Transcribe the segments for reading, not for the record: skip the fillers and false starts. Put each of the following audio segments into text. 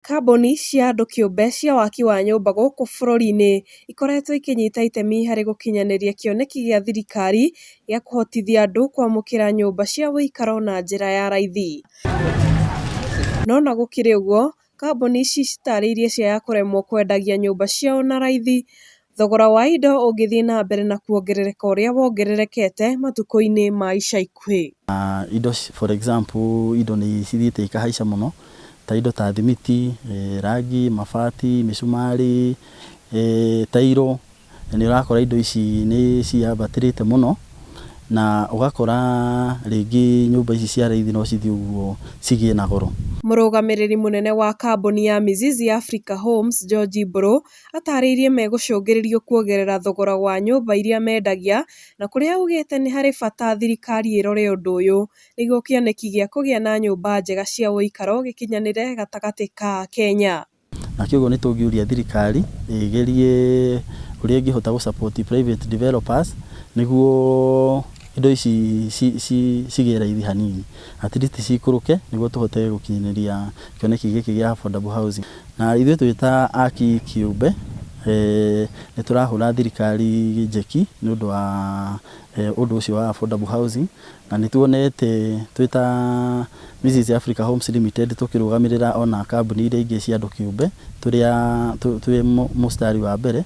Kambuni cia andũ kĩũmbe cia waki wa nyũmba gũkũ bũrũri-inĩ ikoretwo ikĩnyita itemi harĩ gũkinyanĩria kĩoneki gĩa thirikari gĩa kũhotithia andũ kwamũkĩra nyũmba cia ũikaro na njĩra ya raithi. No ona gũkĩrĩ ũguo, kambuni ici citarĩirie ciaya kũremwo kwendagia nyũmba ciao na raithi thogora wa indo ũngĩthiĩ na mbere na kuongerereka ũrĩa wongererekete matukũ-inĩ ma ica ikuhĩ. Indo, for example, indo nĩ cithiĩte ikahaica mũno, ta indo ta thimiti, rangi, mabati, mĩcumarĩ, tairo. Nĩ ũrakora indo ici nĩ ciambatĩrĩte mũno na ũgakora rĩngĩ nyũmba ici cia raithi no cithiĩ ũguo cigĩe na goro. Mũrũgamĩrĩri mũnene wa kambuni ya Mizizi Africa Homes George Mbũrũ atarĩirie megũcũngĩrĩrio kuongerera thogora wa nyũmba iria mendagia na kũrĩa augĩte nĩ harĩ bata thirikari ĩrore ũndũ ũyũ nĩguo kĩoneki gĩa kũgĩa na nyũmba njega cia ũikaro gĩkinyanĩre gatagatĩ ka Akenya. Na kĩoguo nĩ tũngĩũria thirikari ĩgerie ũrĩa ĩngĩhota gũ support private developers nĩguo indo ici cigĩe raithi hanini, at least cikũrũke nĩguo tũhote gũkinyanĩria kĩoneki gĩkĩ gĩa affordable housing. Na ithuĩ twĩ ta aki kĩũmbe, nĩ tũrahũra thirikari njeki nĩ ũndũ wa ũndũ ũcio wa affordable housing, na nĩ tuonete twĩ ta Mizizi Africa Homes Limited tũkĩrũgamĩrĩra ona kambuni iria ingĩ cia andũ kĩũmbe tũrĩa twĩ mũstari wa mbere,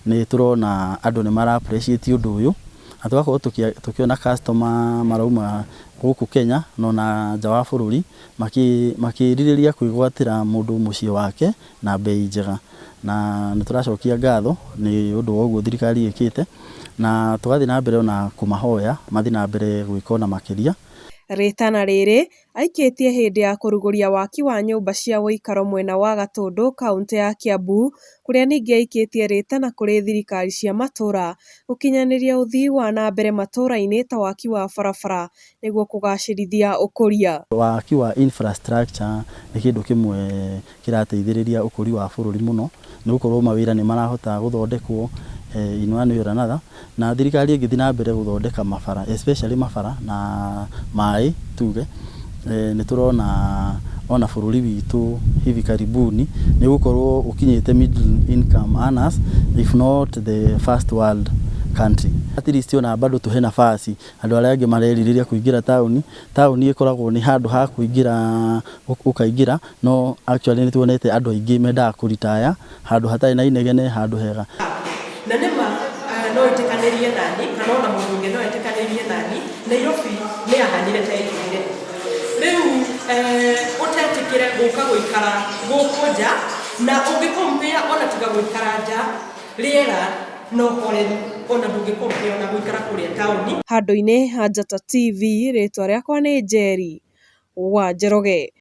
nĩ tũrona andũ nĩ mara appreciate ũndũ ũyũ na tũgakorwo tũkĩona customer marauma gũkũ Kenya na ona nja wa bũrũri makĩrirĩria kwĩgwatĩra mũndũ mũciĩ wake na bei njega, na nĩ tũracokia ngatho nĩ ũndũ wa ũguo thirikari ĩkĩte na tũgathiĩ na mbere ona kũmahoya mathiĩ na mbere gwĩka ona makĩria. Rĩtana rĩrĩ aikĩtie hĩndĩ ya kũrugũria waki wa nyũmba cia ũikaro mwena wa Gatũndũ kaũntĩ ya Kiambu, kũrĩa ningĩ aikĩtie rĩtana kũrĩ thirikari cia matũra gũkinyanĩria ũthii wa na mbere matũra-inĩ ta waki wa barabara nĩguo kũgacĩrithia ũkũria. Waki wa infrastructure nĩ kĩndũ kĩmwe kĩrateithĩrĩria ũkũri wa bũrũri mũno, nĩ gũkorwo mawĩra nĩ marahota gũthondekwo in one way or another, na thirikari ĩngĩthiĩ na mbere gũthondeka mabara, especially mabara na maĩ tuge, nĩ tũrona ona bũrũri witũ hivi karibuni nĩ ũgũkorwo ũkinyĩte middle income earners, if not the first world country. At least ona bado tũhe nafasi andũ arĩa angĩ marerirĩria kũingĩra taũni. Taũni ĩkoragwo nĩ handũ ha kũingĩra ũkaingĩra, no actually nĩ tuonete andũ aingĩ mendaga kũritaya handũ hatarĩ na inegene, handũ hega. Na nĩma no ĩtĩkanĩrie nani kana ona mũndũ ũngĩ no etĩkanĩrie nani, Nairobi nĩ yahanire ta ĩthirire. Rĩu ũtetĩkĩre gũka gũikara gũkũ nja na ũngĩ compare ona tiga gũikara nja, rĩera no horeru ona ndũngĩ compare ona gũikara kũrĩa taũni. Handũ-inĩ ha Njata TV, rĩtwa rĩakwa nĩ Njeri wa Njoroge.